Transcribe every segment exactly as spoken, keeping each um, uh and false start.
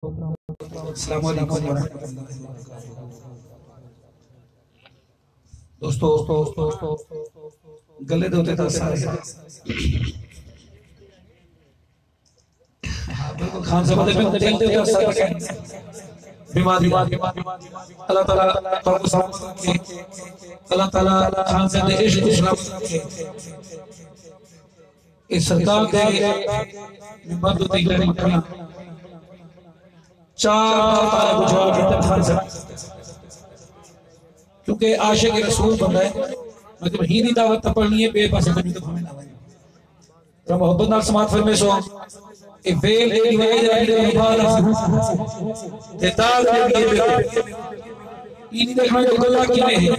السلام علیکم ورحمۃ اللہ وبرکاتہ۔ دوستو، گلے دے اتے تاں سارے خان صاحب دے دل دے اتے اثر رکھے۔ بیماری، اللہ تعالیٰ تہاکوں سلامت رکھے۔ اللہ تعالیٰ خان صاحب دے عشق کوں سلامت رکھے۔ اے سرکار دے ممبر دے اتے مکھݨا چار بار تاں بجھا کے تاں خان صاحب، کیونکہ عاشق رسول بندہ ہے۔ مطلب، ہی دی دعوت تاں پڑھنی ہے، ٻئے پاسے ونڄو تاں بھاویں نہ ونڄو۔ تاں محبت نال سماعت فرمیسو۔ اے ویل اے ݙیوائے جڑا ݙیوائے بعد اس تے داغ دے ݙیوائے۔ ایں دی ݙیکھݨا جو گلا کیویں ہے۔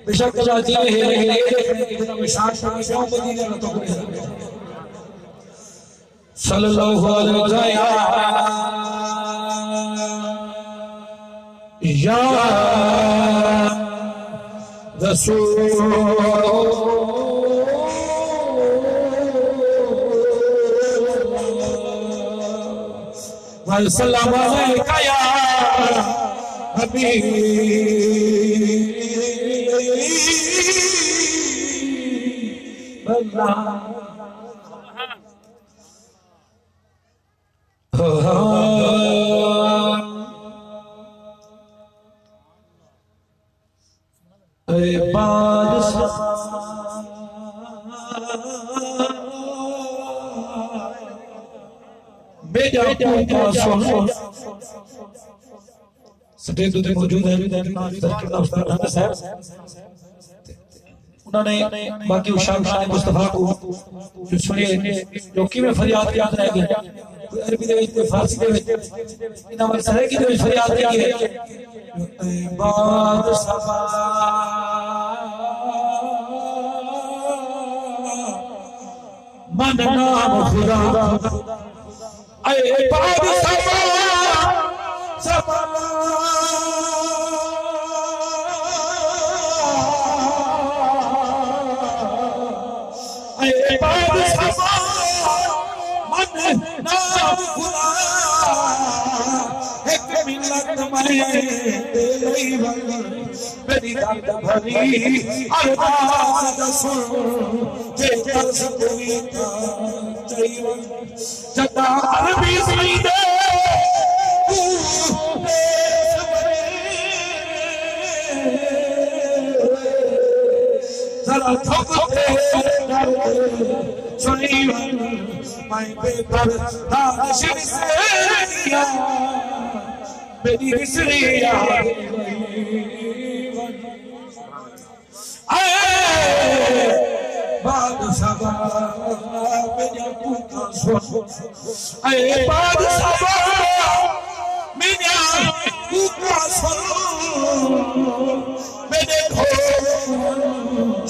بے شک گلا جیویں ہے، لیکن اے ݙیکھݨا جو نشان شان کیوں بدی جانا تو کوئی۔ صلی اللہ علیہ وسلم۔ یا رسول وسلم علیک یا حبیب اللہ۔ اے بادشاہ، میݙا پوترا سݨ۔ سٹیج تے موجود ہیں سرکار استاد حمزہ صاحب، انہاں نے باقی شان شان مصطفیٰ کوں جو سݨیے جو کیویں فریاد یاد رہ ڳئے، کوئی عربی دے وچ، کوئی فارسی دے وچ، انہاں ول سرائیکی دے وچ فریاد کیتی ہے۔ اے بادشاہ من نام خدا، اے بادشاہ، اے بادشاہ، من نام خدا، ہک منت میں تیرے ول۔ میݙی درد بھری ارداس دا سݨ، جے طرز کوئی تاں چئی ونڄ۔ جݙاں عربی سئیں دے توں ذرا جھک تے درد سݨی ونڄ۔ میں بے پردہ نشیں سیݙیاں، میݙی وسری یاد آئی ونڄ۔ اے بادشاہ، میݙیاں کوکاں سݨ۔ اے بادشاہ، میݙیاں کوکاں سݨ۔ میݙے کھوہ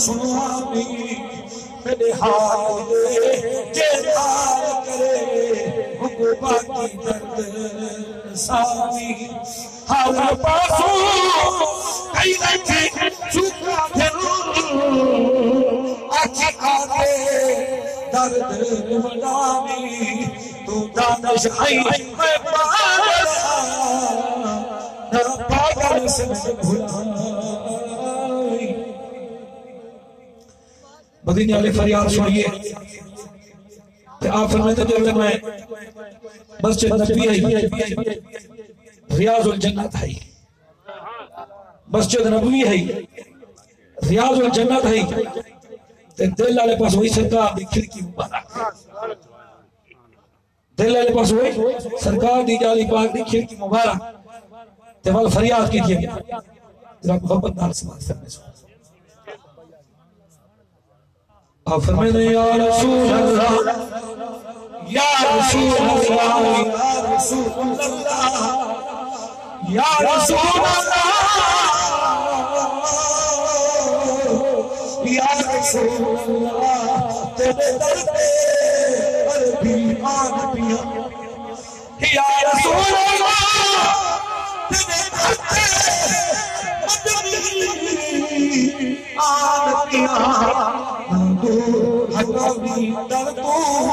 سݨوانی، میݙے حال دے جے حال کرے، اوکوں باقی درد سامی۔ ہر پاسوں کئی رکھے چکا پھر، اکھ آتے درد وڈامی۔ تو دانش آئی میں پاگل آں، نہ پاگل سمجھ بھلائی۔ مدینے والے فریاد سݨیے۔ تے آپ فرمائے تے جیڑھے میں مسجد نبوی ہئی، ریاض الجنت ہئی، مسجد نبوی ہئی، ریاض الجنت ہئی، تے دل والے پاس وہی سرکار دی کھڑکی مبارک، دل والے پاس وہی سرکار دی جالی پاک دی کھڑکی مبارک، تے ول فریاد کیتی ہے۔ ذرا محبت نال سماعت فرمائے۔ آپ فرمائے، یا رسول اللہ، یا رسول اللہ، یا رسول اللہ، یا رسول اللہ، یا رسول اللہ، تیرے در تے عربی آن پیاں۔ یا رسول اللہ، تیرے در تے مدنی آن پیاں، دور ہٹاوی در توں،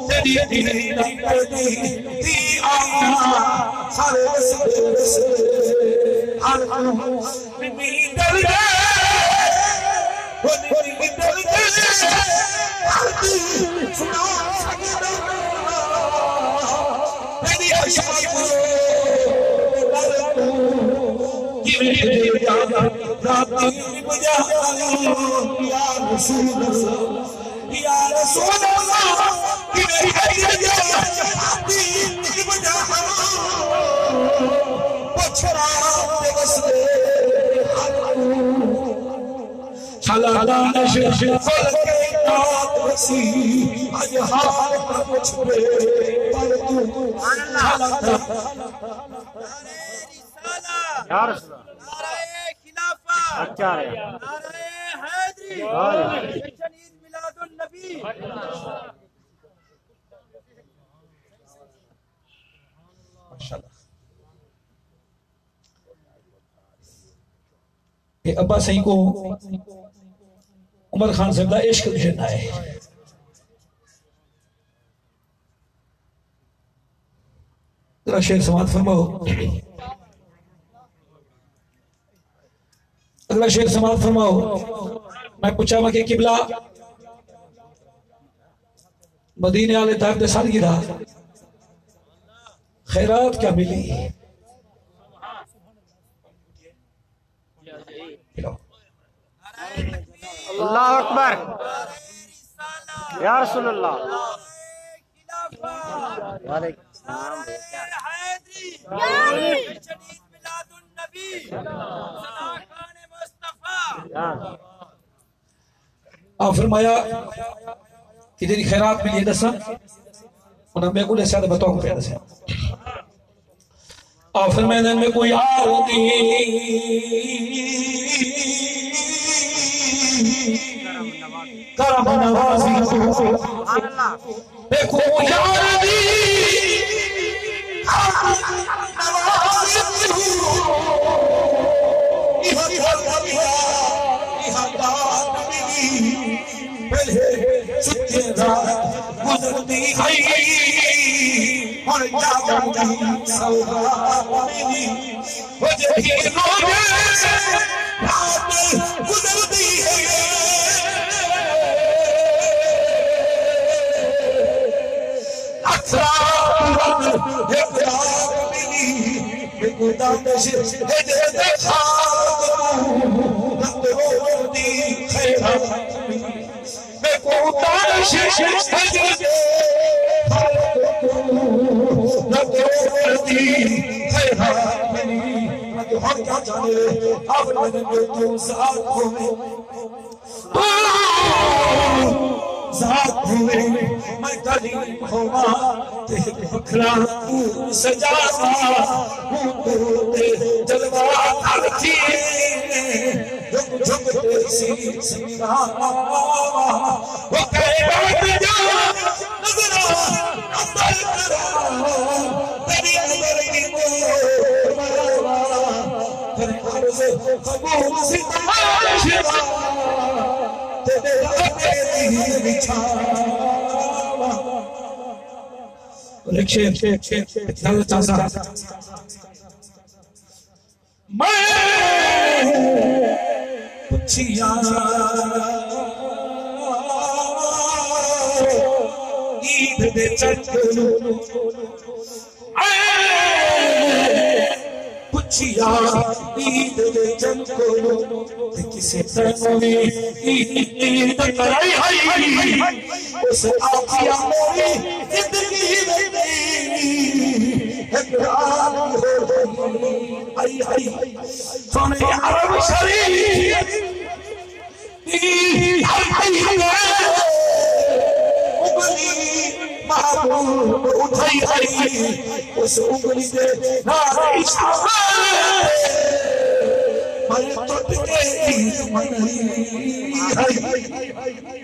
تیری دین دی سارے وسدے وسدے ہر کوں نمی ڈر گئے، او نمی ڈر گئے، ہر دی سنا سگدا، تیری عشق کوں ڈر کوں کیویں ڈر جاواں، راتی بجا یا رسول اللہ۔ یا رسول اللہ، کیویں کریے جا، دین دی وجہ پچھڑا تے وسدے ہر کوں۔ شالا دانش فل کے نات وسی، اج حال نہ پچھدے پر توں۔ شالا دانش۔ یا رسول اللہ۔ نعرہ خلافت۔ اچھا ہے۔ نعرہ حیدری۔ واہ۔ جشن عید میلاد النبی۔ ماشاءاللہ۔ اے ابا سائیں کو عمر خان صاحب دا عشق جندا ہے۔ ذرا شعر سماعت فرماؤ۔ اگلا شعر سماعت فرماؤ۔ میں پوچھا وا کہ قبلہ، مدینے والے در تے سر گرا، خیرات کیا ملی؟ اللہ اکبر۔ یا رسول اللہ۔ وعلیکم السلام۔ آپ فرمایا کہ جیڑھی خیرات ملی ہے، ݙساں؟ انہاں میکوں ݙسیا تے میں تہاکوں پیا ݙساں۔ آپ فرمیندے، میکوں یار دی کرم نوازی توں، میکوں یار دی کرم نوازی توں، ایہا گھر ملیا، ایہا داد ملی۔ پہلے سچے رات گزردی ہئی، ہݨ جاڳݨ دی سوغات ملی۔ او جیڑھی روزے رات گزردی ہئی، لکھ رات ہک رات ملی۔ میکوں دانش ہے جیندے خاک توں، رت رووݨ دی خیرات ملی۔ میکوں دانش ہے جیندے خاک توں، رت رووݨ دی خیرات ملی۔ اڄ ہݨ کیا جاݨے، آوݨ میکوں ذات ہووے۔ ذات ہووے میں غریب ہوواں، تے ہک وکھرا توں سجاواں، ہوں توں تے جلوہ کر تھی، جھک جھک تے سیس نواواں۔ او کائنات دا نظراں اندر کراں، تیݙی نظر دی مور مراواں۔ کریں عرض قبول ستارے شوا، تیݙے رہتے دی وچھاواں۔ رکشے، رکشے، رکشے، رکشے، میں پچھیا عید دے چنڈ کوں، پچھیا عید دے چنڈ کوں، تے کسے تینوں وی عید کرائی ہئی؟ اس آکھیا میݙی زندگی وچ ہک رات ہور ہئی، ہئی، ہئی۔ سوہݨے عرب شریف دی ہر ہئی انگلی محبوب اٹھائی ہئی، اس انگلی دے نال عشق میں ٹٹ کے عید منائی ہئی۔